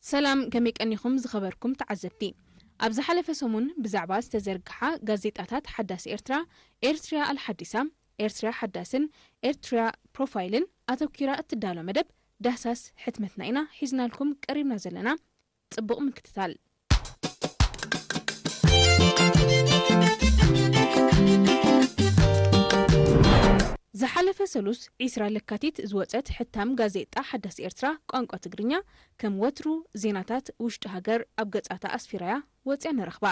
ሰላም፣ ከመይ ቀኒኹም ዝኸበርኩም ተዓዘብቲ? ኣብ ዝሓለፈ ሰሙን ብዛዕባ ዝተዘርግሓ ጋዜጣታት ሓዳስ ኤርትራ፣ ኤርትርያ ኣልሓዲሳ፣ ኤርትርያ ሓዳስን ኤርትርያ ፕሮፋይልን ኣተኲራ እትዳሎ መደብ ዳህሳስ ሕትመትና ኢና ሒዝናልኩም ቀሪብና ዘለና። ጽቡቕ ምክትታል። ዝሓለፈ ሰሉስ ዒስራ ለካቲት ዝወጸት ሕታም ጋዜጣ ሓዳስ ኤርትራ ቋንቋ ትግርኛ፣ ከም ወትሩ ዜናታት ውሽጢ ሃገር ኣብ ገጻታ ኣስፊራያ ወጽያ ንረኽባ።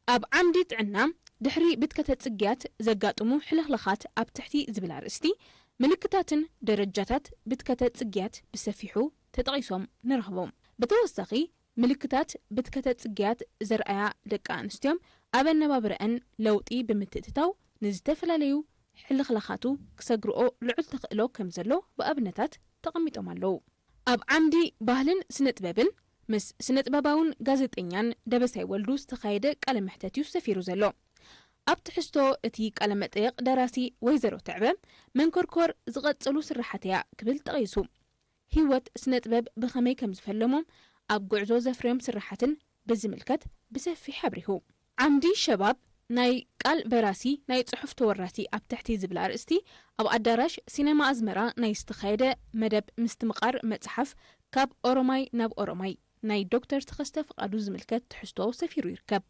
ኣብ ዓምዲ ጥዕና፣ ድሕሪ ብትከተ ጽግያት ዘጋጥሙ ሕልኽልኻት ኣብ ትሕቲ ዝብል ኣርእስቲ፣ ምልክታትን ደረጃታት ብትከተ ጽግያት ብሰፊሑ ተጠቒሶም ንረኽቦም። ብተወሳኺ፣ ምልክታት ብትከተ ጽግያት ዘርኣያ ደቂ ኣንስትዮን ኣብ ኣነባብረአን ለውጢ ብምትእትታው ንዝተፈላለዩ ሕልኽላኻቱ ክሰግርኦ ልዑል ተኽእሎ ከም ዘሎ ብኣብነታት ተቐሚጦም ኣለዉ። ኣብ ዓምዲ ባህልን ስነጥበብን ምስ ስነጥበባውን ጋዜጠኛን ደበሳይ ወልዱ ዝተኻየደ ቃለ መሕተት እዩ ሰፊሩ ዘሎ። ኣብ ትሕዝቶ እቲ ቃለ መጠየቕ ደራሲ ወይዘሮ ትዕበ መንኮርኮር ዝቐጸሉ ስራሓት እያ ክብል ጠቒሱ። ህይወት ስነጥበብ ብኸመይ ከም ዝፈለሞም ኣብ ጉዕዞ ዘፍርዮም ስራሓትን ብዝምልከት ብሰፊሕ ኣብሪሁ። ዓምዲ ሸባብ ናይ ቃል በራሲ ናይ ጽሑፍ ተወራሲ ኣብ ትሕቲ ዝብል ኣርእስቲ ኣብ ኣዳራሽ ሲነማ ኣዝመራ ናይ ዝተኻየደ መደብ ምስትምቓር መጽሓፍ ካብ ኦሮማይ ናብ ኦሮማይ ናይ ዶክተር ተኸስተ ፍቓዱ ዝምልከት ትሕዝቶ ሰፊሩ ይርከብ።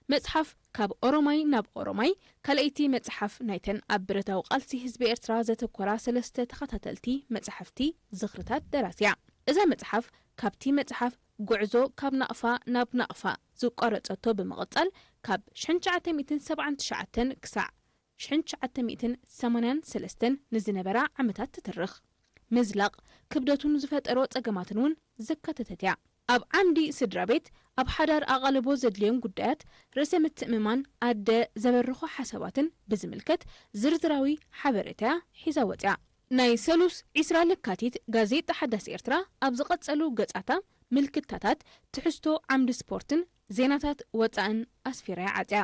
መጽሓፍ ካብ ኦሮማይ ናብ ኦሮማይ ካልኣይቲ መጽሓፍ ናይተን ኣብ ብረታዊ ቃልሲ ህዝቢ ኤርትራ ዘተኮራ ሰለስተ ተኸታተልቲ መጽሓፍቲ ዝኽርታት ደራሲ እያ። እዛ መጽሓፍ ካብቲ መጽሓፍ ጉዕዞ ካብ ናቕፋ ናብ ናቕፋ ዝቋረጸቶ ብምቕጻል ካብ ሽሕን ትሽዓተ ሚእትን ሰብዓን ትሽዓተን ክሳዕ ሽሕን ትሽዓተ ሚእትን ሰማንያን ሰለስተን ንዝነበራ ዓመታት ትትርኽ። ምዝላቕ ክብደቱን ዝፈጠሮ ጸገማትን እውን ዘካተተት እያ። ኣብ ዓምዲ ስድራ ቤት፣ ኣብ ሓዳር ኣቓልቦ ዘድልዮም ጉዳያት፣ ርእሰ ምትእምማን ኣደ ዘበርኾ ሓሳባትን ብዝምልከት ዝርዝራዊ ሓበሬታ እያ ሒዛ ወጽያ። ናይ ሰሉስ ዒስራ ለካቲት ጋዜጣ ሓዳስ ኤርትራ ኣብ ዝቐጸሉ ገጻታ ምልክታታት፣ ትሕዝቶ ዓምዲ ስፖርትን ዜናታት ወጻእን ኣስፊራ እያ ዓጽያ።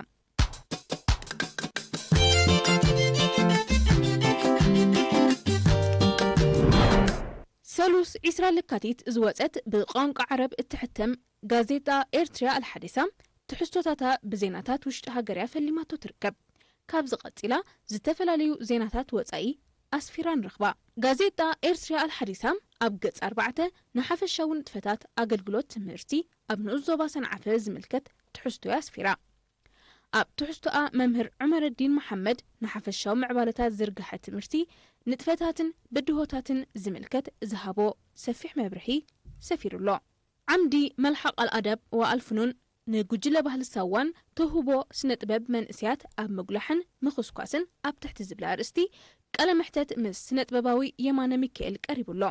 ሰሉስ ዒስራ ለካቲት ዝወጸት ብቋንቋ ዓረብ እትሕተም ጋዜጣ ኤርትርያ ኣልሓዲሳ ትሕዝቶታታ ብዜናታት ውሽጢ ሃገር እያ ፈሊማቶ ትርከብ። ካብዚ ቀጺላ ዝተፈላለዩ ዜናታት ወጻኢ ኣስፊራ ንረኽባ። ጋዜጣ ኤርትርያ ኣልሓዲሳ ኣብ ገጽ ኣርባዕተ ንሓፈሻዊ ንጥፈታት ኣገልግሎት ትምህርቲ ኣብ ንኡስ ዞባ ሰንዓፈ ዝምልከት ትሕዝቶ እያ ኣስፊራ። ኣብ ትሕዝቶኣ መምህር ዑመረዲን መሓመድ ንሓፈሻዊ ምዕባለታት ዝርግሐ ትምህርቲ፣ ንጥፈታትን ብድሆታትን ዝምልከት ዝሃቦ ሰፊሕ መብርሂ ሰፊሩ ኣሎ። ዓምዲ መልሓቕ ኣልኣዳብ ወኣልፍኑን ንጉጅለ ባህሊ ሳዋን ተውህቦ ስነ ጥበብ መንእሰያት ኣብ ምጉላሕን ምኹስኳስን ኣብ ትሕቲ ዝብል ኣርእስቲ ቃለ መሕተት ምስ ስነ ጥበባዊ የማነ ሚካኤል ቀሪቡ ኣሎ።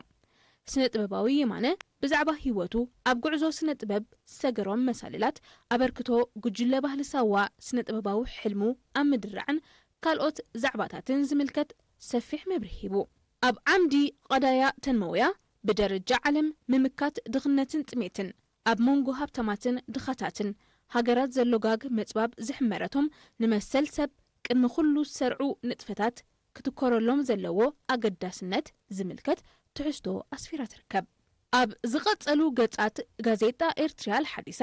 ስነ ጥበባዊ የማነ ብዛዕባ ህይወቱ፣ ኣብ ጉዕዞ ስነ ጥበብ ዝሰገሮም መሳልላት፣ ኣበርክቶ ጉጅለ ባህሊ ሳዋ፣ ስነ ጥበባዊ ሕልሙ ኣብ ምድራዕን ካልኦት ዛዕባታትን ዝምልከት ሰፊሕ መብርሂ ሂቡ። ኣብ ዓምዲ ቀዳያ ተንመውያ ብደረጃ ዓለም ምምካት ድኽነትን ጥሜትን፣ ኣብ መንጎ ሃብታማትን ድኻታትን ሃገራት ዘሎ ጋግ ምጽባብ ዝሕመረቶም ንመሰል ሰብ ቅድሚ ኩሉ ዝሰርዑ ንጥፈታት ክትኮረሎም ዘለዎ ኣገዳስነት ዝምልከት ትሕዝቶ ኣስፊራ ትርከብ። ኣብ ዝቐጸሉ ገጻት ጋዜጣ ኤርትርያ ኣልሓዲሳ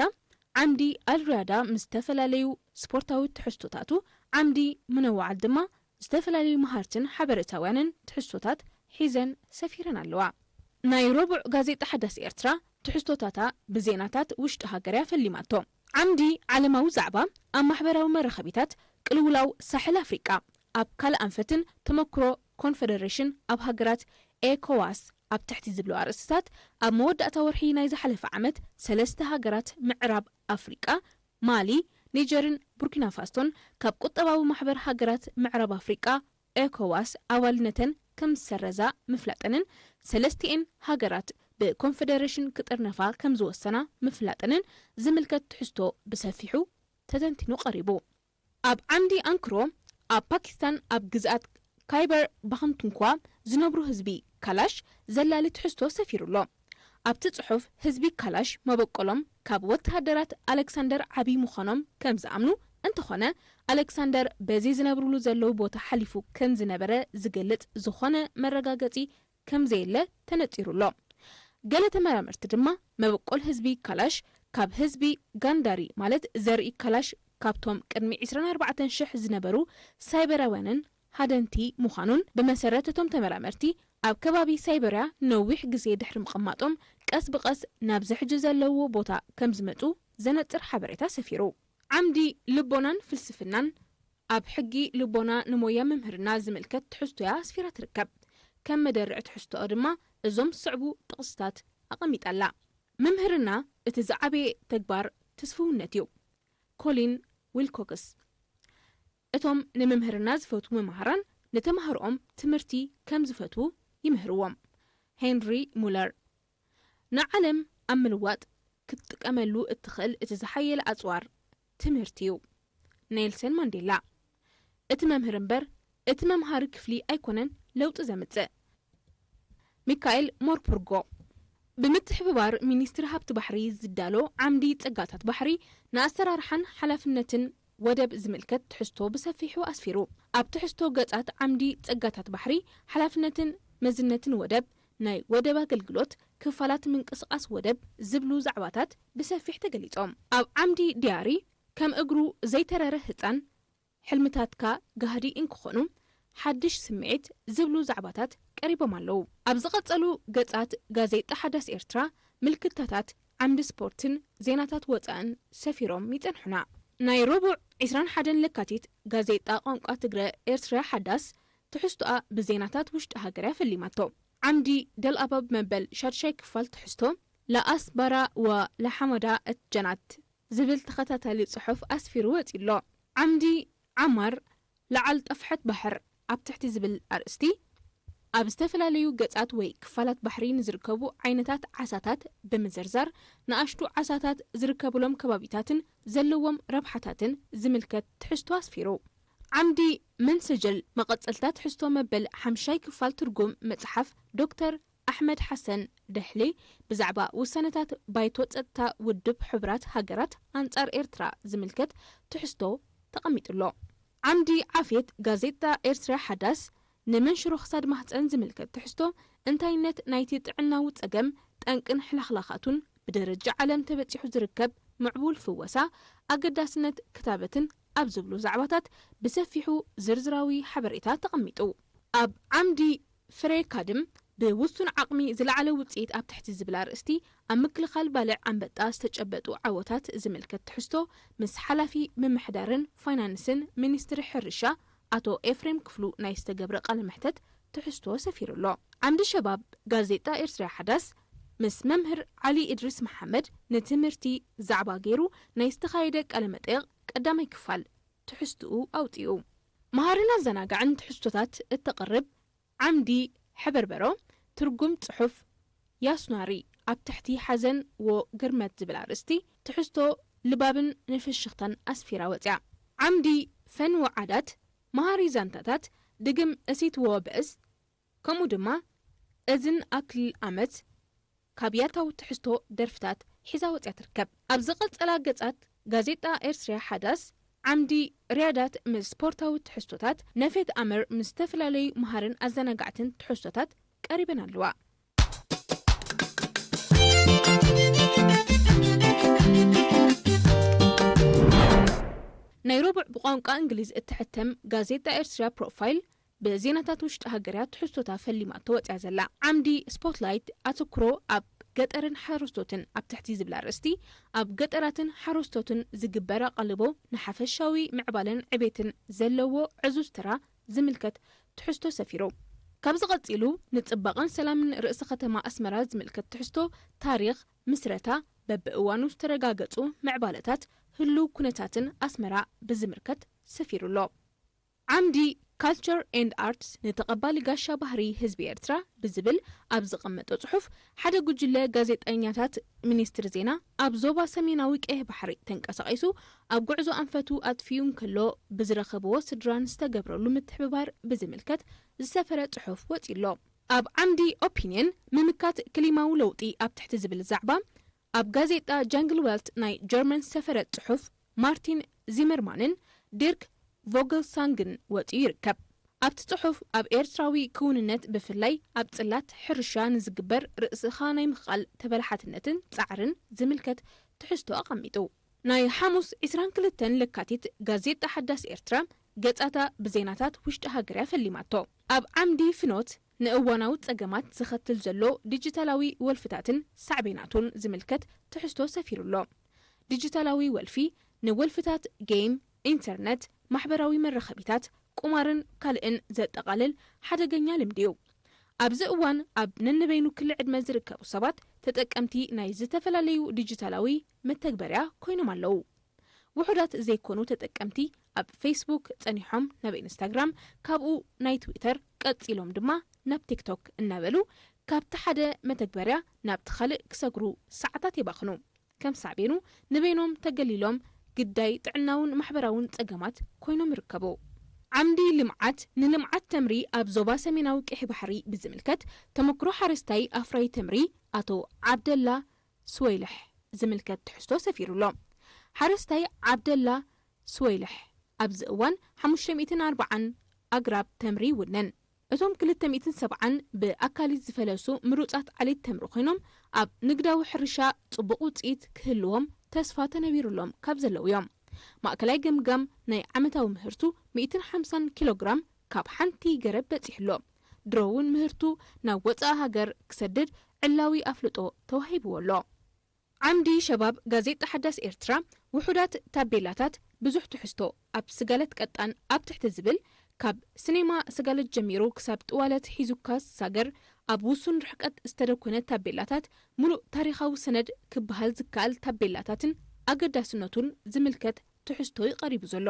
ዓምዲ ኣልሪያዳ ምስ ዝተፈላለዩ ስፖርታዊ ትሕዝቶታቱ፣ ዓምዲ ምንዋዓል ድማ ዝተፈላለዩ መሃርትን ሓበሬታውያንን ትሕዝቶታት ሒዘን ሰፊረን ኣለዋ። ናይ ረቡዕ ጋዜጣ ሓዳስ ኤርትራ ትሕዝቶታታ ብዜናታት ውሽጢ ሃገር እያ ፈሊማቶ። ዓምዲ ዓለማዊ ዛዕባ ኣብ ማሕበራዊ መራኸቢታት ቅልውላው ሳሕል ኣፍሪቃ ኣብ ካልእ ኣንፈትን ተመክሮ ኮንፈደሬሽን ኣብ ሃገራት ኤኮዋስ ኣብ ትሕቲ ዝብሉ ኣርእስትታት ኣብ መወዳእታ ወርሒ ናይ ዝሓለፈ ዓመት ሰለስተ ሃገራት ምዕራብ ኣፍሪቃ ማሊ፣ ኒጀርን ቡርኪና ፋሶን ካብ ቁጠባዊ ማሕበር ሃገራት ምዕራብ ኣፍሪቃ ኤኮዋስ ኣባልነተን ከም ዝሰረዛ ምፍላጠንን ሰለስቲኤን ሃገራት ብኮንፈደሬሽን ክጥርነፋ ከም ዝወሰና ምፍላጠንን ዝምልከት ትሕዝቶ ብሰፊሑ ተተንቲኑ ቀሪቡ። ኣብ ዓምዲ ኣንክሮ፣ ኣብ ፓኪስታን ኣብ ግዝኣት ካይበር ባኽንቱንኳ ዝነብሩ ህዝቢ ካላሽ ዘላሊ ትሕዝቶ ሰፊሩ ኣሎ። ኣብቲ ጽሑፍ ህዝቢ ካላሽ መበቆሎም ካብ ወተሃደራት ኣሌክሳንደር ዓቢ ምዃኖም ከም ዝኣምኑ፣ እንተኾነ ኣሌክሳንደር በዚ ዝነብርሉ ዘለዉ ቦታ ሓሊፉ ከም ዝነበረ ዝገልጽ ዝኾነ መረጋገጺ ከም ዘየለ ተነጺሩ ኣሎ። ገለ ተመራመርቲ ድማ መበቆል ህዝቢ ካላሽ ካብ ህዝቢ ጋንዳሪ ማለት ዘርኢ ካላሽ ካብቶም ቅድሚ ዕስራን ኣርባዕተን ሽሕ ዝነበሩ ሳይበራውያንን ሃደንቲ ምዃኑን ብመሰረት እቶም ተመራመርቲ ኣብ ከባቢ ሳይበርያ ነዊሕ ግዜ ድሕሪ ምቕማጦም ቀስ ብቐስ ናብዚ ሕጂ ዘለዎ ቦታ ከም ዝመጹ ዘነጽር ሓበሬታ ሰፊሩ። ዓምዲ ልቦናን ፍልስፍናን ኣብ ሕጊ ልቦና ንሞያ መምህርና ዝምልከት ትሕዝቶያ ኣስፊራ ትርከብ። ከም መደርዕ ትሕዝቶኣ ድማ እዞም ዝስዕቡ ጥቕስታት ኣቐሚጣ ኣላ። መምህርና እቲ ዝዓበየ ተግባር ትስፍውነት እዩ። ኮሊን ዊልኮክስ። እቶም ንምምህርና ዝፈትዉ መማህራን ንተማሃሮኦም ትምህርቲ ከም ዝፈትዉ ይምህርዎም። ሄንሪ ሙለር። ንዓለም ኣብ ምልዋጥ ክትጥቀመሉ እትኽእል እቲ ዝሓየለ ኣጽዋር ትምህርቲ እዩ። ኔልሰን ማንዴላ። እቲ መምህር እምበር እቲ መምሃሪ ክፍሊ ኣይኮነን ለውጢ ዘምጽእ። ሚካኤል ሞርፖርጎ። ብምትሕብባር ሚኒስትሪ ሃብቲ ባሕሪ ዝዳሎ ዓምዲ ጸጋታት ባሕሪ ንኣሰራርሓን ሓላፍነትን ወደብ ዝምልከት ትሕዝቶ ብሰፊሑ ኣስፊሩ። ኣብ ትሕዝቶ ገጻት ዓምዲ ጸጋታት ባሕሪ፣ ሓላፍነትን መዝነትን ወደብ፣ ናይ ወደብ ኣገልግሎት፣ ክፋላት ምንቅስቓስ ወደብ ዝብሉ ዛዕባታት ብሰፊሕ ተገሊጾም። ኣብ ዓምዲ ዲያሪ ከም እግሩ ዘይተረረ ህጻን፣ ሕልምታትካ ጋህዲ እንክኾኑ፣ ሓድሽ ስምዒት ዝብሉ ዛዕባታት ቀሪቦም ኣለዉ። ኣብ ዝቐጸሉ ገጻት ጋዜጣ ሓዳስ ኤርትራ ምልክታታት ዓምዲ ስፖርትን ዜናታት ወጻእን ሰፊሮም ይጸንሑና። ናይ ረቡዕ ዕስራን ሓደን ለካቲት ጋዜጣ ቋንቋ ትግረ ኤርትራ ሓዳስ ትሕዝቶኣ ብዜናታት ውሽጢ ሃገር እያ ፈሊማቶ። ዓምዲ ደልኣባብ መበል ሻድሻይ ክፋል ትሕዝቶ ለኣስባራ ወለሓመዳ እትጀናት ዝብል ተኸታታሊ ጽሑፍ ኣስፊሩ ወጺ ኣሎ። ዓምዲ ዓማር ለዓል ጠፍሐት ባሕር ኣብ ትሕቲ ዝብል ኣርእስቲ ኣብ ዝተፈላለዩ ገጻት ወይ ክፋላት ባሕሪ ንዝርከቡ ዓይነታት ዓሳታት ብምዝርዛር ንኣሽቱ ዓሳታት ዝርከብሎም ከባቢታትን ዘለዎም ረብሓታትን ዝምልከት ትሕዝቶ ኣስፊሩ። ዓምዲ መንሰጀል መቐጸልታ ትሕዝቶ መበል ሓምሻይ ክፋል ትርጉም መጽሓፍ ዶክተር ኣሕመድ ሓሰን ደሕሌ ብዛዕባ ውሳነታት ባይቶ ጸጥታ ውድብ ሕቡራት ሃገራት ኣንጻር ኤርትራ ዝምልከት ትሕዝቶ ተቐሚጡ ኣሎ። ዓምዲ ዓፍየት ጋዜጣ ኤርትራ ሓዳስ ንመንሽሮ ክሳድ ማህጸን ዝምልከት ትሕዝቶ፣ እንታይነት ናይቲ ጥዕናዊ ጸገም፣ ጠንቅን ሕላኽላኻቱን፣ ብደረጃ ዓለም ተበጺሑ ዝርከብ ምዕቡል ፍወሳ፣ ኣገዳስነት ክታበትን ኣብ ዝብሉ ዛዕባታት ብሰፊሑ ዝርዝራዊ ሓበሬታ ተቐሚጡ። ኣብ ዓምዲ ፍሬ ካድም ብውሱን ዓቕሚ ዝለዓለ ውጽኢት ኣብ ትሕቲ ዝብል ኣርእስቲ ኣብ ምክልኻል ባልዕ ኣንበጣ ዝተጨበጡ ዓወታት ዝምልከት ትሕዝቶ ምስ ሓላፊ ምምሕዳርን ፋይናንስን ሚኒስትሪ ሕርሻ ኣቶ ኤፍሬም ክፍሉ ናይ ዝተገብረ ቃለ መሕተት ትሕዝቶ ሰፊሩ ኣሎ። ዓምዲ ሸባብ ጋዜጣ ኤርትራ ሓዳስ ምስ መምህር ዓሊ እድሪስ መሓመድ ንትምህርቲ ዛዕባ ገይሩ ናይ ዝተኻየደ ቃለ መጠይቕ ቀዳማይ ክፋል ትሕዝትኡ ኣውጺኡ። መሃርን ኣዘናጋዕን ትሕዝቶታት እተቕርብ ዓምዲ ሕበርበሮ ትርጉም ጽሑፍ ያስኗሪ ኣብ ትሕቲ ሓዘን ወ ግርመት ዝብል ኣርእስቲ ትሕዝቶ ልባብን ንፍሽኽታን ኣስፊራ ወጽያ። ዓምዲ ፈን ወዓዳት መሃሪ ዛንታታት ድግም እሲት ወ በእስ ከምኡ ድማ እዝን ኣክሊል ኣመት ካብ ያታዊ ትሕዝቶ ደርፍታት ሒዛ ወጽያ ትርከብ። ኣብ ዝቐጸላ ገጻት ጋዜጣ ኤርትርያ ሓዳስ ዓምዲ ርያዳት ምስ ስፖርታዊ ትሕዝቶታት፣ ነፌት ኣምር ምስ ዝተፈላለዩ መሃርን ኣዘናጋዕትን ትሕዝቶታት ቀሪበን ኣለዋ። ናይ ረቡዕ ብቋንቋ እንግሊዝ እትሕተም ጋዜጣ ኤርትርያ ፕሮፋይል ብዜናታት ውሽጢ ሃገርያ ትሕዝቶታ ፈሊማ ተወጽያ ዘላ። ዓምዲ ስፖትላይት ኣተኩሮ ኣብ ገጠርን ሓረስቶትን ኣብ ትሕቲ ዝብል ኣርእስቲ፣ ኣብ ገጠራትን ሓረስቶትን ዝግበር ኣቓልቦ ንሓፈሻዊ ምዕባለን ዕቤትን ዘለዎ ዕዙዝ ተራ ዝምልከት ትሕዝቶ ሰፊሩ። ካብዚ ቀጺሉ ንጽባቐን ሰላምን ርእሰ ከተማ ኣስመራ ዝምልከት ትሕዝቶ ታሪኽ፣ ምስረታ፣ በብእዋኑ ዝተረጋገጹ ምዕባለታት፣ ህሉው ኩነታትን ኣስመራ ብዝምልከት ሰፊሩ ኣሎ። ዓምዲ ካልቸር ኤንድ ኣርትስ ንተቐባሊ ጋሻ ባህሪ ህዝቢ ኤርትራ ብዝብል ኣብ ዘቐመጦ ጽሑፍ፣ ሓደ ጉጅለ ጋዜጠኛታት ሚኒስትሪ ዜና ኣብ ዞባ ሰሜናዊ ቀይሕ ባሕሪ ተንቀሳቒሱ ኣብ ጉዕዞ ኣንፈቱ ኣጥፊኡ እንከሎ ብዝረኸብዎ ስድራን ዝተገብረሉ ምትሕብባር ብዝምልከት ዝሰፈረ ጽሑፍ ወጺኡ ኣሎ። ኣብ ዓምዲ ኦፒንየን ምምካት ክሊማዊ ለውጢ ኣብ ትሕቲ ዝብል ዛዕባ ኣብ ጋዜጣ ጃንግል ዌልት ናይ ጀርመን ዝሰፈረ ጽሑፍ ማርቲን ዚመርማንን ዲርክ ቮገልሳንግን ወጺኡ ይርከብ። ኣብቲ ጽሑፍ ኣብ ኤርትራዊ ክውንነት ብፍላይ ኣብ ጽላት ሕርሻ ንዝግበር ርእስኻ ናይ ምኽኣል ተበላሓትነትን ጻዕርን ዝምልከት ትሕዝቶ ኣቐሚጡ። ናይ ሓሙስ ዕስራን ክልተን ለካቲት ጋዜጣ ሓዳስ ኤርትራ ገጻታ ብዜናታት ውሽጢ ሃገር እያ ፈሊማቶ። ኣብ ዓምዲ ፍኖት ንእዋናዊ ጸገማት ዘኸትል ዘሎ ዲጂታላዊ ወልፍታትን ሳዕቤናቱን ዝምልከት ትሕዝቶ ሰፊሩ ኣሎ። ዲጂታላዊ ወልፊ ንወልፍታት ጌም፣ ኢንተርነት፣ ማሕበራዊ መራኸቢታት፣ ቁማርን ካልእን ዘጠቓልል ሓደገኛ ልምዲ እዩ። ኣብዚ እዋን ኣብ ነንበይኑ ክሊ ዕድመ ዝርከቡ ሰባት ተጠቀምቲ ናይ ዝተፈላለዩ ዲጂታላዊ መተግበርያ ኮይኖም ኣለዉ። ውሑዳት ዘይኮኑ ተጠቀምቲ ኣብ ፌስቡክ ጸኒሖም ናብ ኢንስታግራም፣ ካብኡ ናይ ትዊተር ቀጺሎም ድማ ናብ ቲክቶክ እናበሉ ካብቲ ሓደ መተግበርያ ናብቲ ካልእ ክሰግሩ ሰዓታት የባኽኑ። ከም ሳዕቤኑ ንበይኖም ተገሊሎም ግዳይ ጥዕናውን ማሕበራውን ጸገማት ኮይኖም ይርከቡ። ዓምዲ ልምዓት ንልምዓት ተምሪ ኣብ ዞባ ሰሜናዊ ቀይሕ ባሕሪ ብዝምልከት ተመክሮ ሓረስታይ ኣፍራይ ተምሪ ኣቶ ዓብደላ ስወይልሕ ዝምልከት ትሕዝቶ ሰፊሩ ኣሎ። ሓረስታይ ዓብደላ ስወይልሕ ኣብዚ እዋን ሓሙሽተ ሚእትን ኣርባዓን ኣግራብ ተምሪ ይውነን። እቶም ክልተ ሚእትን ሰብዓን ብኣካሊት ዝፈለሱ ምሩጻት ዓሌት ተምሪ ኮይኖም ኣብ ንግዳዊ ሕርሻ ጽቡቕ ውጽኢት ክህልዎም ተስፋ ተነቢሩሎም ካብ ዘለዉ እዮም። ማእከላይ ገምጋም ናይ ዓመታዊ ምህርቱ ሚእትን ሓምሳን ኪሎ ግራም ካብ ሓንቲ ገረብ በጺሑ ኣሎ። ድሮ እውን ምህርቱ ናብ ወጻኢ ሃገር ክሰድድ ዕላዊ ኣፍልጦ ተዋሂብዎ ኣሎ። ዓምዲ ሸባብ ጋዜጣ ሓዳስ ኤርትራ ውሑዳት ታቤላታት ብዙሕ ትሕዝቶ ኣብ ስጋለት ቀጣን ኣብ ትሕቲ ዝብል ካብ ስኔማ ስጋለት ጀሚሩ ክሳብ ጥዋለት ሒዙካ ዝሳገር ኣብ ውሱን ርሕቀት ዝተደኮነ ታቤላታት ምሉእ ታሪኻዊ ሰነድ ክበሃል ዝከኣል ታቤላታትን ኣገዳስነቱን ዝምልከት ትሕዝቶ እዩ ቀሪቡ ዘሎ።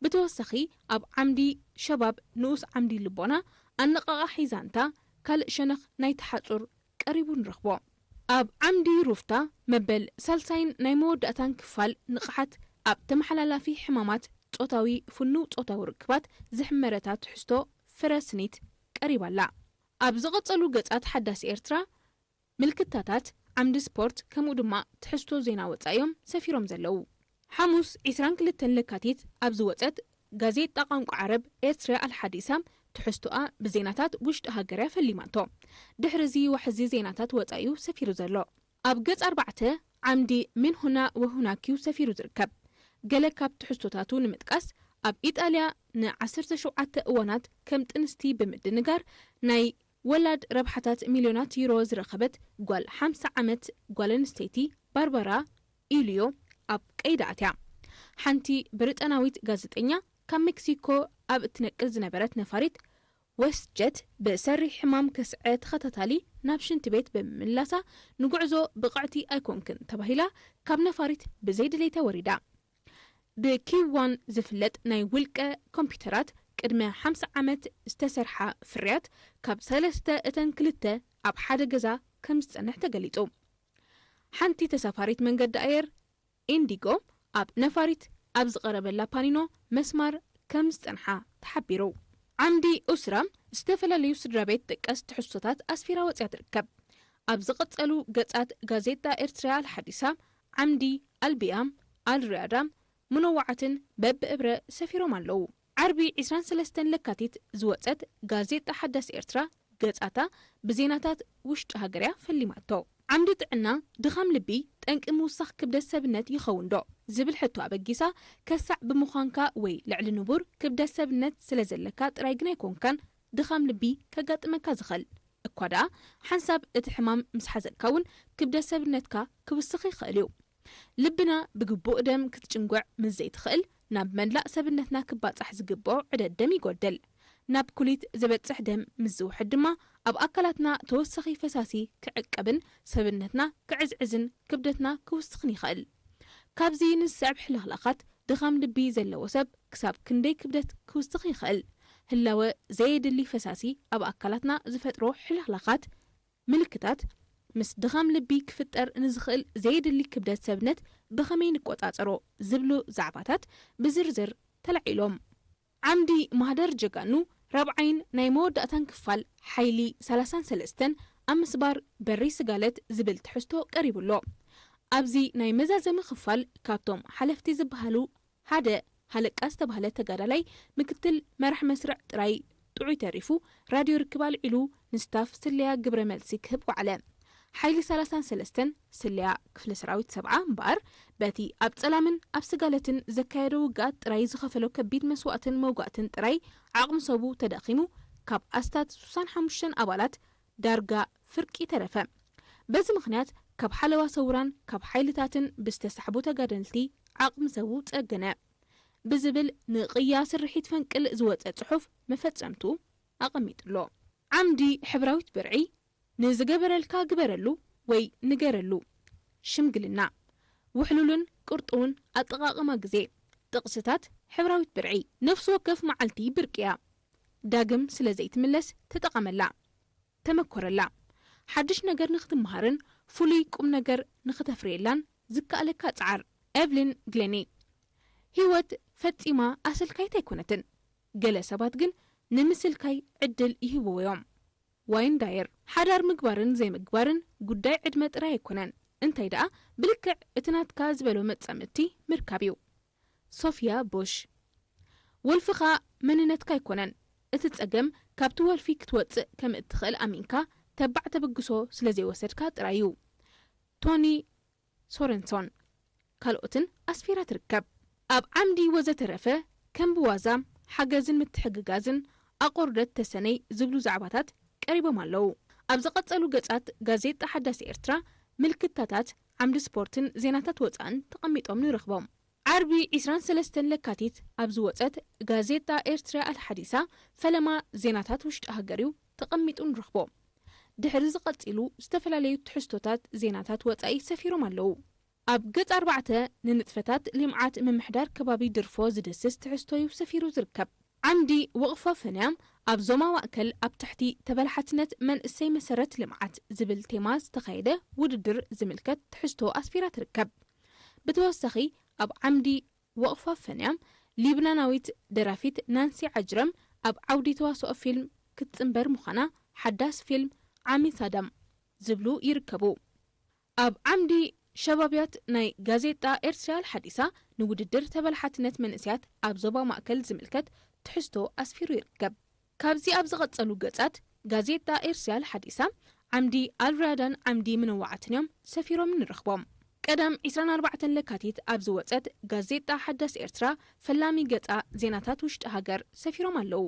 ብተወሳኺ ኣብ ዓምዲ ሸባብ ንኡስ ዓምዲ ልቦና ኣነቓቓሒ ዛንታ ካልእ ሸነኽ ናይቲ ሓጹር ቀሪቡ ንረኽቦ። ኣብ ዓምዲ ሩፍታ መበል ሳልሳይን ናይ መወዳእታን ክፋል ንቕሓት ኣብ ተመሓላላፊ ሕማማት ጾታዊ ፍኑው ጾታዊ ርክባት ዝሕመረታ ትሕዝቶ ፍረ ስኒት ቀሪባ ኣላ። ኣብ ዝቐጸሉ ገጻት ሓዳስ ኤርትራ ምልክታታት ዓምዲ ስፖርት ከምኡ ድማ ትሕዝቶ ዜና ወጻኢ እዮም ሰፊሮም ዘለዉ። ሓሙስ ዕስራን ክልተን ለካቲት ኣብ ዝወጸት ጋዜጣ ቋንቋ ዓረብ ኤርትርያ ኣልሓዲሳ ትሕዝቶኣ ብዜናታት ውሽጢ ሃገር እያ ፈሊማቶ። ድሕሪ እዚ ዋሕዚ ዜናታት ወጻኢ እዩ ሰፊሩ ዘሎ። ኣብ ገጽ ኣርባዕተ ዓምዲ ምን ሁና ወሁናክ እዩ ሰፊሩ ዝርከብ። ገለ ካብ ትሕዝቶታቱ ንምጥቃስ ኣብ ኢጣልያ ንዓሰርተ ሸውዓተ እዋናት ከም ጥንስቲ ብምድንጋር ናይ ወላድ ረብሓታት ሚልዮናት ዩሮ ዝረኸበት ጓል ሓምሳ ዓመት ጓል ኣንስተይቲ ባርባራ ኢልዮ ኣብ ቀይዲ ኣትያ። ሓንቲ ብሪጣናዊት ጋዜጠኛ ካብ ሜክሲኮ ኣብ እትነቅል ዝነበረት ነፋሪት ወስትጀት ብሰሪ ሕማም ከስዐ ተኸታታሊ ናብ ሽንቲ ቤት ብምምላሳ ንጉዕዞ ብቕዕቲ ኣይኮንክን ተባሂላ ካብ ነፋሪት ብዘይድሌታ ወሪዳ። ብኪዋን ዝፍለጥ ናይ ውልቀ ኮምፒውተራት ቅድሚ ሓምሳ ዓመት ዝተሰርሓ ፍርያት ካብ ሰለስተ እተን ክልተ ኣብ ሓደ ገዛ ከም ዝጸንሕ ተገሊጹ። ሓንቲ ተሳፋሪት መንገዲ ኣየር ኢንዲጎ ኣብ ነፋሪት ኣብ ዝቐረበላ ፓኒኖ መስማር ከም ዝጸንሓ ተሓቢሩ። ዓምዲ ኡስራ ዝተፈላለዩ ስድራ ቤት ጥቀስ ትሕዝቶታት ኣስፊራ ወጽያ ትርከብ። ኣብ ዝቐጸሉ ገጻት ጋዜጣ ኤርትርያ ኣልሓዲሳ ዓምዲ ኣልቢያ ኣልሪያዳ ምነዋዓትን በብእብረ ሰፊሮም ኣለዉ። ዓርቢ ዕስራን ሰለስተን ለካቲት ዝወጸት ጋዜጣ ሓዳስ ኤርትራ ገጻታ ብዜናታት ውሽጢ ሃገር እያ ፈሊማቶ። ዓምዲ ጥዕና ድኻም ልቢ ጠንቂ ምውሳኽ ክብደት ሰብነት ይኸውን ዶ ዝብል ሕቶ ኣበጊሳ ከሳዕ ብምዃንካ ወይ ልዕሊ ንቡር ክብደት ሰብነት ስለ ዘለካ ጥራይ ግን ኣይኮንካን ድኻም ልቢ ከጋጥመካ ዝኽእል። እኳ ደኣ ሓንሳብ እቲ ሕማም ምስ ሓዘካ እውን ክብደት ሰብነትካ ክውስኽ ይኽእል እዩ። ልብና ብግቡእ ደም ክትጭንጉዕ ምስ ዘይትኽእል ናብ መላእ ሰብነትና ክባጻሕ ዝግብኦ ዕደት ደም ይጎድል። ናብ ኩሊት ዝበጽሕ ደም ምስ ዝውሕድ ድማ ኣብ ኣካላትና ተወሳኺ ፈሳሲ ክዕቀብን ሰብነትና ክዕዝዕዝን ክብደትና ክውስኽን ይኽእል። ካብዚ ንዝስዕብ ሕልኽላኻት ድኻም ልቢ ዘለዎ ሰብ ክሳብ ክንደይ ክብደት ክውስኽ ይኽእል? ህላወ ዘየድሊ ፈሳሲ ኣብ ኣካላትና ዝፈጥሮ ሕልኽላኻት ምልክታት ምስ ድኻም ልቢ ክፍጠር ንዝኽእል ዘየድሊ ክብደት ሰብነት ብኸመይ ንቆጻጸሮ ዝብሉ ዛዕባታት ብዝርዝር ተላዒሎም። ዓምዲ ማህደር ጀጋኑ ራብዓይን ናይ መወዳእታን ክፋል ሓይሊ ሰላሳን ሰለስተን ኣብ ምስባር በሪ ስጋለት ዝብል ትሕዝቶ ቀሪቡ ኣሎ። ኣብዚ ናይ መዛዘሚ ክፋል ካብቶም ሓለፍቲ ዝበሃሉ ሓደ ሃለቃ ዝተባህለ ተጋዳላይ ምክትል መራሕ መስርዕ ጥራይ ጥዑይ ተሪፉ ራድዮ ርክብ ኣልዒሉ ንስታፍ ስለያ ግብረ መልሲ ክህብ ወዓለ። ሓይሊ ሰላሳን ሰለስተን ስለያ ክፍለ ሰራዊት ሰብዓ እምበኣር በቲ ኣብ ጸላምን ኣብ ስጋለትን ዘካየዶ ውግኣት ጥራይ ዝኸፈሎ ከቢድ መስዋእትን መውጋእትን ጥራይ ዓቕሚ ሰቡ ተዳኺሙ ካብ ኣስታት ስሳን ሓሙሽተን ኣባላት ዳርጋ ፍርቂ ተረፈ። በዚ ምኽንያት ካብ ሓለዋ ሰውራን ካብ ሓይልታትን ብዝተሳሕቡ ተጋደልቲ ዓቕሚ ሰቡ ጸገነ ብዝብል ንቕያ ስርሒት ፈንቅል ዝወጸ ጽሑፍ መፈጸምቱ ኣቐሚጥሎ። ዓምዲ ሕብራዊት ብርዒ ንዝገበረልካ ግበረሉ ወይ ንገረሉ። ሽምግልና ውሕሉልን ቅርጡውን ኣጠቓቕማ ግዜ። ጥቕስታት ሕብራዊት ብርዒ ነፍሲ ወከፍ መዓልቲ ብርቂ እያ። ዳግም ስለ ዘይትምለስ ተጠቐመላ፣ ተመኮረላ። ሓድሽ ነገር ንኽትመሃርን ፍሉይ ቁም ነገር ንኽተፍርየላን ዝከኣለካ ጸዓር። ኤቭሊን ግሌኒ። ህይወት ፈጺማ ኣሰልካይት ኣይኮነትን። ገለ ሰባት ግን ንምስልካይ ዕድል ይህብዎ እዮም። ዋይን ዳየር። ሓዳር ምግባርን ዘይምግባርን ጉዳይ ዕድመ ጥራይ ኣይኮነን፣ እንታይ ደኣ ብልክዕ እቲ ናትካ ዝበሎ መጻምድቲ ምርካብ እዩ። ሶፊያ ቡሽ። ወልፍኻ መንነትካ ኣይኮነን፣ እቲ ጸገም ካብቲ ወልፊ ክትወጽእ ከም እትኽእል ኣሚንካ ተባዕ ተበግሶ ስለ ዘይወሰድካ ጥራይ እዩ። ቶኒ ሶረንሶን። ካልኦትን ኣስፊራ ትርከብ። ኣብ ዓምዲ ወዘተረፈ ከም ብዋዛ ሓገዝን ምትሕግጋዝን ኣቆርደት ተሰነይ ዝብሉ ዛዕባታት ቀሪቦም ኣለዉ። ኣብ ዝቐጸሉ ገጻት ጋዜጣ ሓዳስ ኤርትራ ምልክታታት ዓምዲ ስፖርትን ዜናታት ወጻእን ተቐሚጦም ንረኽቦም። ዓርቢ ዕስራን ሰለስተን ለካቲት ኣብ ዝወጸት ጋዜጣ ኤርትራ ኣልሓዲሳ ፈለማ ዜናታት ውሽጢ ሃገር እዩ ተቐሚጡ ንረኽቦ። ድሕሪ ዝቐጺሉ ዝተፈላለዩ ትሕዝቶታት ዜናታት ወጻኢ ሰፊሮም ኣለዉ። ኣብ ገጽ ኣርባዕተ ንንጥፈታት ልምዓት ምምሕዳር ከባቢ ድርፎ ዝድስስ ትሕዝቶ እዩ ሰፊሩ ዝርከብ። ዓምዲ ወቕፋ ፈንያም ኣብ ዞማ ማእከል ኣብ ትሕቲ ተበላሓትነት መንእሰይ መሰረት ልምዓት ዝብል ቴማ ዝተኻየደ ውድድር ዝምልከት ትሕዝቶ ኣስፊራ ትርከብ። ብተወሳኺ ኣብ ዓምዲ ወቕፋ ፈንያም ሊብናናዊት ደራፊት ናንሲ ዓጅረም ኣብ ዓውዲ ተዋስኦ ፊልም ክትጽንበር ምዃና ሓዳስ ፊልም ዓሚ ሳዳም ዝብሉ ይርከቡ። ኣብ ዓምዲ ሸባብያት ናይ ጋዜጣ ኤርትራ ኣልሓዲሳ ንውድድር ተበላሓትነት መንእሰያት ኣብ ዞባ ማእከል ዝምልከት ትሕዝቶ ኣስፊሩ ይርከብ። ካብዚ ኣብ ዝቐጸሉ ገጻት ጋዜጣ ኤርትራ ኣልሓዲሳ ዓምዲ ኣልራዳን ዓምዲ ምንዋዓትን እዮም ሰፊሮም ንረኽቦም። ቀዳም ዕስራን ኣርባዕተን ለካቲት ኣብ ዝወጸት ጋዜጣ ሓዳስ ኤርትራ ፈላሚ ገጻ ዜናታት ውሽጢ ሃገር ሰፊሮም ኣለዉ።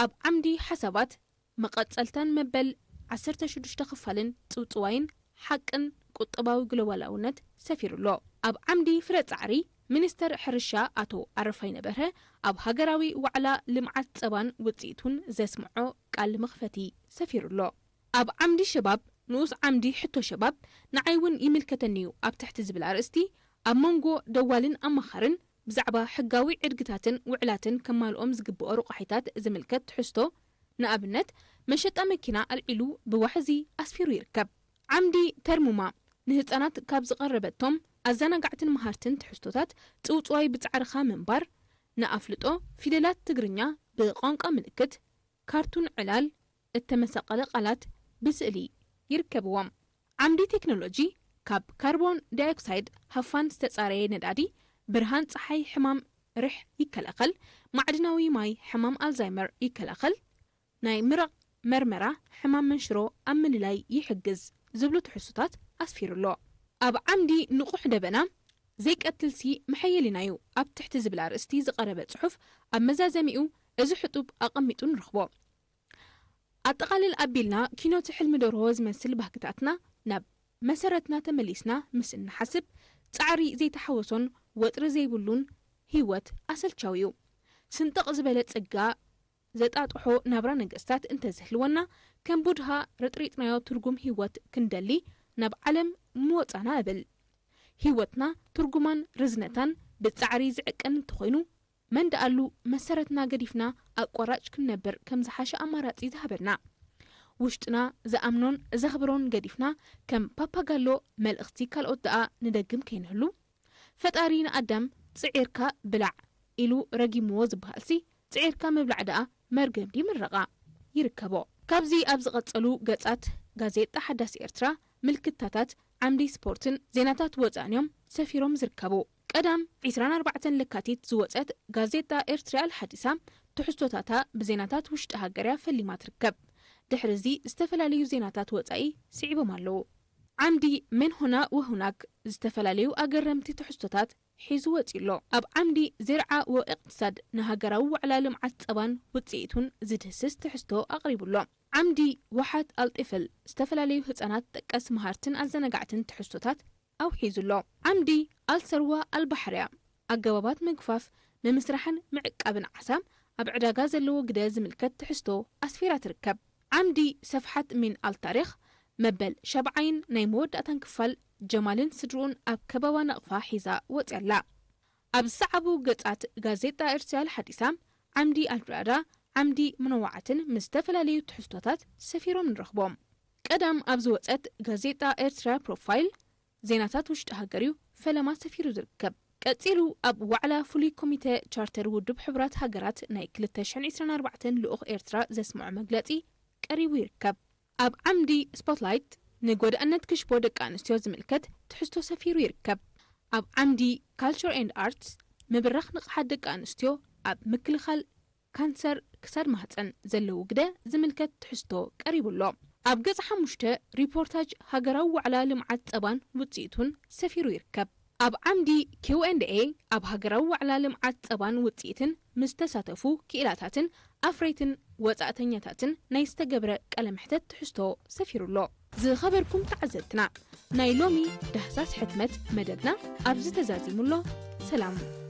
ኣብ ዓምዲ ሓሳባት መቐጸልታን መበል ዓሰርተ ሽዱሽተ ክፋልን ጽውጽዋይን ሓቅን ቁጠባዊ ግሎባላውነት ሰፊሩ ኣሎ። ኣብ ዓምዲ ፍረ ጻዕሪ፣ ሚኒስተር ሕርሻ ኣቶ ኣረፋይነ በርሀ ኣብ ሃገራዊ ዋዕላ ልምዓት ጸባን ውጽኢቱን ዘስምዖ ቃል መኽፈቲ ሰፊሩ ኣሎ። ኣብ ዓምዲ ሸባብ፣ ንኡስ ዓምዲ ሕቶ ሸባብ፣ ንዓይ እውን ይምልከተኒ እዩ ኣብ ትሕቲ ዝብል ኣርእስቲ፣ ኣብ መንጎ ደዋልን ኣማኻርን ብዛዕባ ሕጋዊ ዕድግታትን ውዕላትን ከማልኦም ዝግብኦ ረቋሒታት ዝምልከት ትሕዝቶ፣ ንኣብነት፣ መሸጣ መኪና ኣልዒሉ ብዋሕዚ ኣስፊሩ ይርከብ። ዓምዲ ተርሙማ፣ ንህጻናት ካብ ዝቐረበቶም ኣዘናጋዕትን መሃርትን ትሕዝቶታት፣ ጽውጽዋይ ብጻዕርኻ ምንባር፣ ንኣፍልጦ ፊደላት ትግርኛ ብቋንቋ ምልክት፣ ካርቱን ዕላል፣ እተመሰቐለ ቃላት ብስእሊ ይርከብዎም። ዓምዲ ቴክኖሎጂ፣ ካብ ካርቦን ዳይኦክሳይድ ሃፋን ዝተጻረየ ነዳዲ፣ ብርሃን ጸሓይ ሕማም ርሕ ይከላኸል፣ ማዕድናዊ ማይ ሕማም ኣልዛይመር ይከላኸል፣ ናይ ምረቕ መርመራ ሕማም መንሽሮ ኣብ ምልላይ ይሕግዝ ዝብሉ ትሕዝቶታት ኣስፊሩ ኣሎ። ኣብ ዓምዲ ንቑሕ ደበና፣ ዘይቀትልሲ መሐየሊና እዩ ኣብ ትሕቲ ዝብል ኣርእስቲ ዝቐረበ ጽሑፍ ኣብ መዛዘሚኡ እዚ ሕጡብ ኣቐሚጡ ንረኽቦ። ኣጠቓልል ኣቢልና ኪኖት ሕልሚ ደርሆ ዝመስል ባህግታትና ናብ መሰረትና ተመሊስና ምስ እንሓስብ ጻዕሪ ዘይተሓወሶን ወጥሪ ዘይብሉን ህይወት ኣሰልቻዊ እዩ። ስንጥቕ ዝበለ ጸጋ ዘጣጥሖ ናብራ ነገስታት እንተዝህልወና ከም ቡድሃ ረጥሪጥናዮ ትርጉም ህይወት ክንደሊ ናብ ዓለም ምወጻና እብል። ህይወትና ትርጉማን ርዝነታን ብጻዕሪ ዝዕቀን እንተኾይኑ መን ደኣሉ መሰረትና ገዲፍና ኣቋራጭ ክንነብር ከም ዝሓሸ ኣማራጺ ዝሃበና። ውሽጥና ዝኣምኖን ዘኽብሮን ገዲፍና ከም ፓፓጋሎ መልእኽቲ ካልኦት ደኣ ንደግም ከይንህሉ። ፈጣሪ ንኣዳም ጽዒርካ ብላዕ ኢሉ ረጊምዎ ዝበሃልሲ ጽዒርካ ምብላዕ ደኣ መርገም ድዩ ምረቓ ይርከቦ። ካብዚ ኣብ ዝቐጸሉ ገጻት ጋዜጣ ሓዳስ ኤርትራ ምልክታታት ዓምዲ ስፖርትን ዜናታት ወጻእን እዮም ሰፊሮም ዝርከቡ። ቀዳም ዕስራን ኣርባዕተን ለካቲት ዝወጸት ጋዜጣ ኤርትራ ኣልሓዲሳ ትሕዝቶታታ ብዜናታት ውሽጢ ሃገርያ ፈሊማ ትርከብ። ድሕሪ እዚ ዝተፈላለዩ ዜናታት ወጻኢ ስዒቦም ኣለዉ። ዓምዲ ሜንሆና ወሁናክ ዝተፈላለዩ ኣገረምቲ ትሕዝቶታት ሒዙ ወጺኡ ኣሎ። ኣብ ዓምዲ ዜርዓ ወእቅትሳድ ንሃገራዊ ዋዕላ ልምዓት ጸባን ውጽኢቱን ዝድህስስ ትሕዝቶ ኣቕሪቡ ኣሎ። ዓምዲ ዋሓት ኣልጢፍል ዝተፈላለዩ ህጻናት ጠቀስ መሃርትን ኣዘናጋዕትን ትሕዝቶታት ኣውሒዙ ኣሎ። ዓምዲ ኣልሰርዋ ኣልባሕርያ ኣገባባት ምግፋፍ፣ ምምስራሕን ምዕቃብን ዓሳ ኣብ ዕዳጋ ዘለዎ ግደ ዝምልከት ትሕዝቶ ኣስፊራ ትርከብ። ዓምዲ ሰፍሓት ሚን ኣልታሪኽ መበል ሸብዓይን ናይ መወዳእታን ክፋል ጀማልን ስድርኡን ኣብ ከባባ ናቕፋ ሒዛ ወጽያ ኣላ። ኣብ ዝሰዓቡ ገጻት ጋዜጣ ኤርትራ ኣልሓዲሳ ዓምዲ ኣልሪያዳ ዓምዲ ምንዋዓትን ምስ ዝተፈላለዩ ትሕዝቶታት ሰፊሮም ንረኽቦም። ቀዳም ኣብ ዝወጸት ጋዜጣ ኤርትራ ፕሮፋይል ዜናታት ውሽጢ ሃገር እዩ ፈለማ ሰፊሩ ዝርከብ። ቀጺሉ ኣብ ዋዕላ ፍሉይ ኮሚተ ቻርተር ውድብ ሕቡራት ሃገራት ናይ ክልተ ሽሕን ዕስራን ኣርባዕተን ልኡኽ ኤርትራ ዘስምዖ መግለጺ ቀሪቡ ይርከብ። ኣብ ዓምዲ ስፖትላይት ንጎዳእነት ክሽቦ ደቂ ኣንስትዮ ዝምልከት ትሕዝቶ ሰፊሩ ይርከብ። ኣብ ዓምዲ ካልቸር ኤንድ ኣርትስ ምብራኽ ንቕሓት ደቂ ኣንስትዮ ኣብ ምክልኻል ካንሰር ክሳድ ማህጸን ዘለዎ ግደ ዝምልከት ትሕዝቶ ቀሪቡ ኣሎ። ኣብ ገጽ ሓሙሽተ ሪፖርታጅ ሃገራዊ ዋዕላ ልምዓት ጸባን ውጽኢቱን ሰፊሩ ይርከብ። ኣብ ዓምዲ ኪው ኤንድ ኤ ኣብ ሃገራዊ ዋዕላ ልምዓት ጸባን ውጽኢትን ምስ ተሳተፉ ክኢላታትን ኣፍረይትን ወጻእተኛታትን ናይ ዝተገብረ ቃለ መሕተት ትሕዝቶ ሰፊሩ ኣሎ። ዝኸበርኩም ተዓዘብትና፣ ናይ ሎሚ ዳህሳስ ሕትመት መደብና ኣብዚ ተዛዚሙ ኣሎ። ሰላም።